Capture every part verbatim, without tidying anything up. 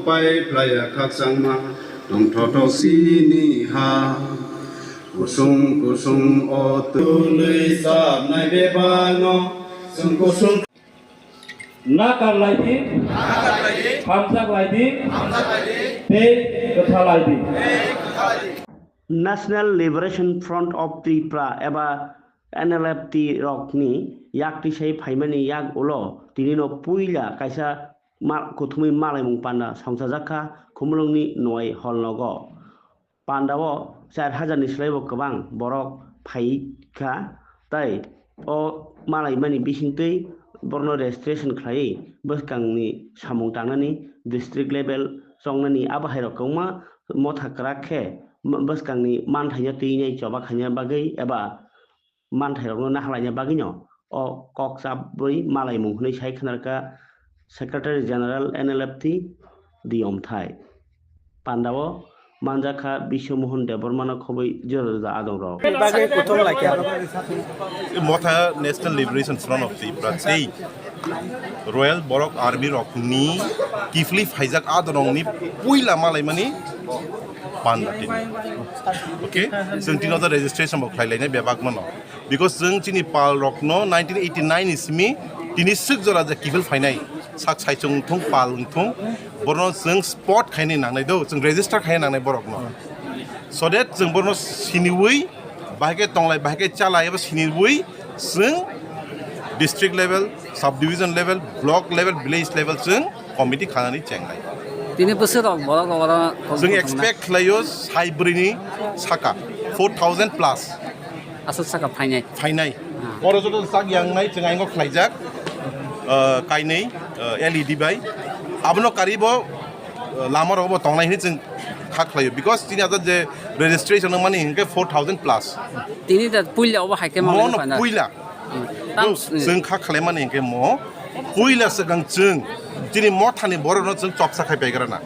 Pai phlaiya khakchangma tongthotok sini ha. Kusung kusung o tului chapnai bebakno chwng kusung. Nakar lai di, hamjak lai di, tei kwtha lai di. National Liberation Front of Tripura eba N L F T rokni yak tisai phaimani yak ulo tinino puila kaisa ma-, kuthumwi malaimung panda songchajakha Khumulwngni Nuai Hall nogo. Pandao char hajar ni slaibo kwbang borok phai kha, tai o malaimani bisingtwi borokno registration khlaiwi bwskangni samung tangnani, district level chongnani, abo hairok kwbangma motha kwrak khe bwskangni manthaino twinai choba khaina bagwi eba manthairokno nahalaina bagwino o kok chabwi malaimung hwnwi sai khwnarkha Secretary General N L F T Diyomthai. Pandao manjakha Biswamohan Debbarmano khobwi juda juda adongrok. Bagwi kutung laikha. Motha National Liberation Front of Tripura tei Royal Borok Army rokni kiphilwi phaijak adongrokni puila malaimani panda tini. Okay? Chwng tini o registration bo khlai lainai bebak mano. Because chwng chini pal rokno nineteen eighty nine ni simi tini swk jora je kiphil phainai sak saichung wngthung pal wngthung borno chwng spot khainai nangnai do, chwng register khainai nangnai borokno. So that chwng borno siniwi bahai khe tonglai bahai khe chalai eba siniwi chwng district level, sub division level, block level, village level chwng committee khanani chengnai. Tini bwswk rok borok rok oro Chwng expect khlaio sai bwrwini saka four thousand plus. Aswk saka phainai. Phainai. Ah. Oro joto sak yangnai chwng aingo khlaijak, uh, kainwi, uh, L E D bai. Abono karibo, uh, lama rogo bo tongnai hwnwi chwng kha khlaio because tini aja je registration wngmani hinkhe four thousand plus. Tini da puila obo hai khe Mono manwi phaina. Puila. Hmm. Tam No, s-, chwng kha khlaimani hinkhe mo puila swkang chwng chini mothani borokno chwng chopsa khai paigrana,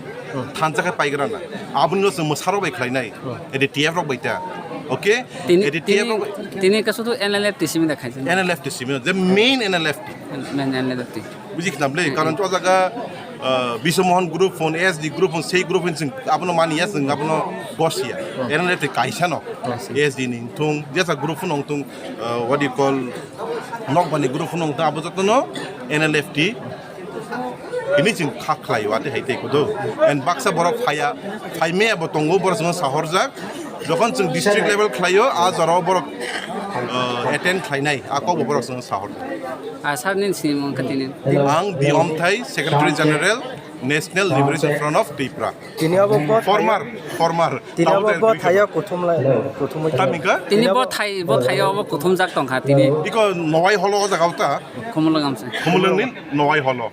thansa khai paigrana, aboni no chwng mwsarok bai khlainai, ede T F rok bai ta, okay? Tini, ede T F tini, rok bai tini kasu tu N L F T simi da khaisa. N L F T simi, the main N L F T. Main N L F T. Buji khna ble, karon to jaga, ah, Biswa Mohan group phone, S D group phone, sei group phone chwng abono mani ya, chwng abono gosia. N L F T kaisa no, S D ni thung, jesa group phone thung, uh, what do you call, nokbani group phone thung, abo jotono N L F T. Ini chwng kha khlai wate hai tei kodo. And baksa borok phaya, phai me abo tongo, borok chwng sahorjak. Jokhon chwng district level khlaio, a jorao borok, uh, attend khlainai, a kokbo borok chwng sahorjak. Ah, sir, nin sini mong katinin. Ang Diyomthai, Secretary General, National Liberation Front of Tripura. Tini abo bo Former, former. Tini abo Tabo bo thayo kuthum lai, kuthumwi. Tamika? Tini bo thai, bo thayo bo kuthum jak tongkha tini. Iko Nowai holo o jaga uta. Khumulwng amsa. Khumulwng ni Nowai holo.